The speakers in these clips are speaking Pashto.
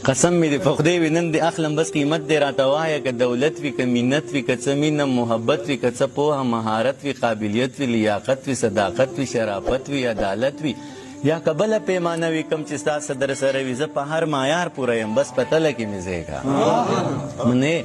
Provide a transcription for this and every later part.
قسم مې دې په خدای وي نن دې اخلم بس قیمت دې راته وایه، که دولت وي که منت وي که څه مینه محبت وي که څه پوهه مهارت وي قابلیت وي لیاقت وي صداقت وي شرافت وي عدالت وي یا که بله پیمانه وي کوم چې ستا څه درسره وي زه په هر معیار پوره یم بس په تله کې مې ځای کا. منې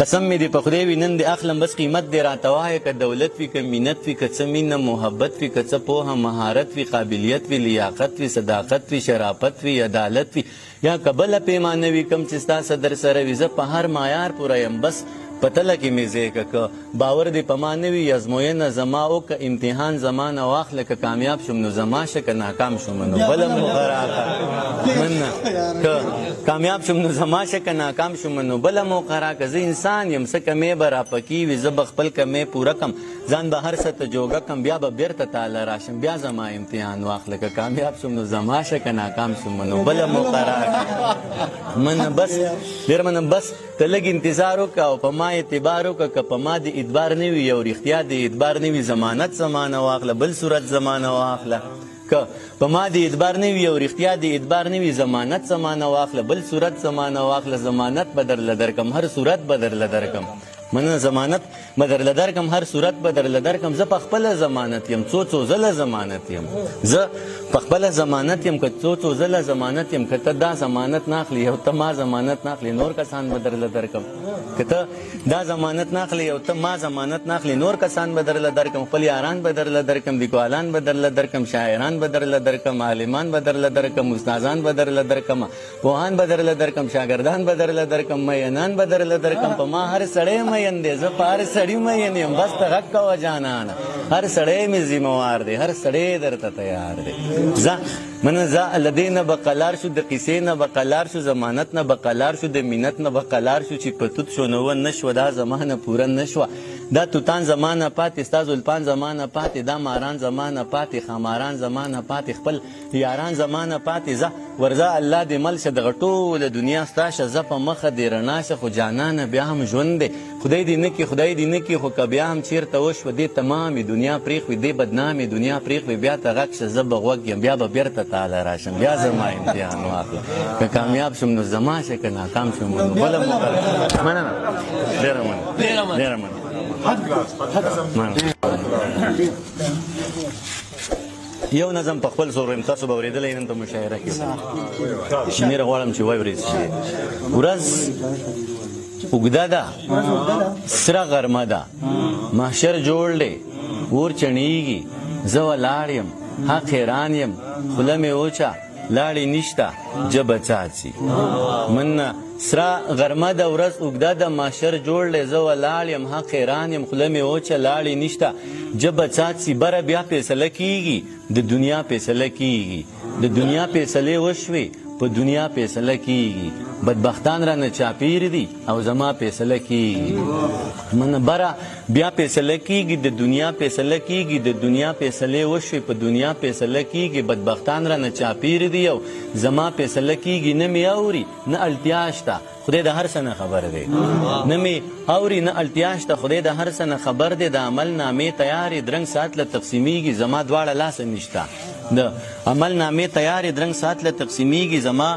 قسم مې دې په خدای وي نن دې اخلم بس قیمت دې راته وایه، که دولت وي که منت وي که څه مینه محبت وي که څه پوهه مهارت وي قابلیت وي لیاقت وي صداقت وي شرافت وي عدالت وي یا که بله پیمانه وي کوم چې ستا څه درسره وي زه په هر معیار پوره یم بس په تله کې مې ځای که. که باور دې په ما نه وي ازموینه زما وکړه امتحان زما نه واخله که کامیاب شوم نو زما شه که ناکام شوم نو بله موقع راکړه. مننه. که کامیاب شوم نو زما شه که ناکام شوم نو بله موقع راکړه. زه انسان یم څه کمی به راپکې وي زه به خپل کمی پوره کړم ځان به هر څه ته جوګه کړم بیا به بیرته تاله راشم بیا زما امتحان واخله که کامیاب شوم نو زما شه که ناکام شوم نو بله موقع راکړه. مننه. بس ډېره مننه. بس ته لږ انتظار وکړه او په ما اعتبار وکړه که په ما دې اعتبار نه وي او رښتیا دې اعتبار نه وي ضمانت زما نه واخله بل صورت زما نه واخله. که په ما دې اعتبار نه وي او رښتیا دې اعتبار نه وي ضمانت زما نه واخله بل صورت زما نه واخله. ضمانت به درله درکم هر صورت به درله درکم. مننه. ضمانت به درله درکم هر صورت به درله درکم. زه په خپله ضمانت یم څو څو ځله ضمانت یم. زه په خپله ضمانت یم که څو څو ځله ضمانت یم. که ته دا ضمانت نه اخلي او ته ما ضمانت نه اخلي نور کسان به درله درکم. که ته دا ضمانت نه اخلي او ته ما ضمانت نه اخلي نور کسان به درله درکم. خپل یاران به درله درکم لیکوالان به درله درکم شاعران به درله درکم عالمان به درله درکم استادان به درله درکم پوهان به درله درکم شاګردان به درله درکم مینان به درله درکم. په ما هر سړی مین دی زه په هر سړي مین یم بس ته غږ کوه جانانه هر سړی مې ذمهوار دی هر سړی درته تیار دی. ځه مننه. ځه له دې نه به قلار شو د قصې نه به قلار شو ضمانت نه به قلار شو د منت نه به قلار شو چې په توت شو نو نه شوه دا زمانه پوره نه شوه دا توتان زمانه پاتې ستا زلفان زمانه پاتې دا ماران زمانه پاتې ښاماران زمانه پاتې خپل یاران زمانه پاتې. ځه ورځه الله دې مل شه دغه ټوله دنیا ستا شه ځه په مخه دې رڼا شه خو جانانه بیا هم ژوند دی خدای دې نه کړي خدای دې نه کړي خو که بیا هم چېرته وشوه دې تمامې دنیا پرېښوې دې بدنامې دنیا پرېښوې بیا ته غږ شه زه به غوږ یم بیا به بېرته تاله راشم بیا زما امتحان واخله که کامیاب شوم نو زما شه که ناکام شوم نو بله موقع. مننه. ډېره مننه. ډېره مننه. یو نظم په خپل زور وایم تاسو به اورېدلی نن په مشاعره کې شمېر غواړم چې واورېد شي. ورځ اوږده ده سره غرمه ده محشر جوړ دی اور چڼېږي زه ولاړ یم حق حیران یم خوله مې وچه لاړې نشته ژبه څاڅي. مننه. سره غرمه ده ورځ اوږده ده محشر جوړ دی زه ولاړ یم حق حیران یم خوله مې وچه لاړې نشته ژبه څاڅي. بره بیا فیصله کیږي د دنیا فیصله کیږي د دنیا فیصلې وشوې په دنیا فیصله کیږي بدبختان رانه چاپیر دي او زما فیصله کیږي. منه. بره بیا فیصله کیږي د دنیا فیصله کیږي د دنیا فیصلې وشوې په دنیا فیصله کیږي بدبختان رانه چاپیر دي او زما فیصله کیږي. نه مې اوري نه اړتیا شته خدای د هر څه نه خبر دی نه مې اوري نه اړتیا شته خدای د هر څه نه خبر دی. د عمل نامې تیارې درنګ ساعت له تقسیمیږي زما دواړه لاسه نشته د عمل نامې تیارې درنګ ساعت له تقسیمیږي زما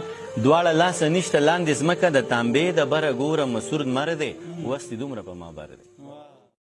دواړه لاسه نشته. لاندې ځمکه د تانبې د بره ګوره مسور لمر دی وس دې دومره په ما بر دی.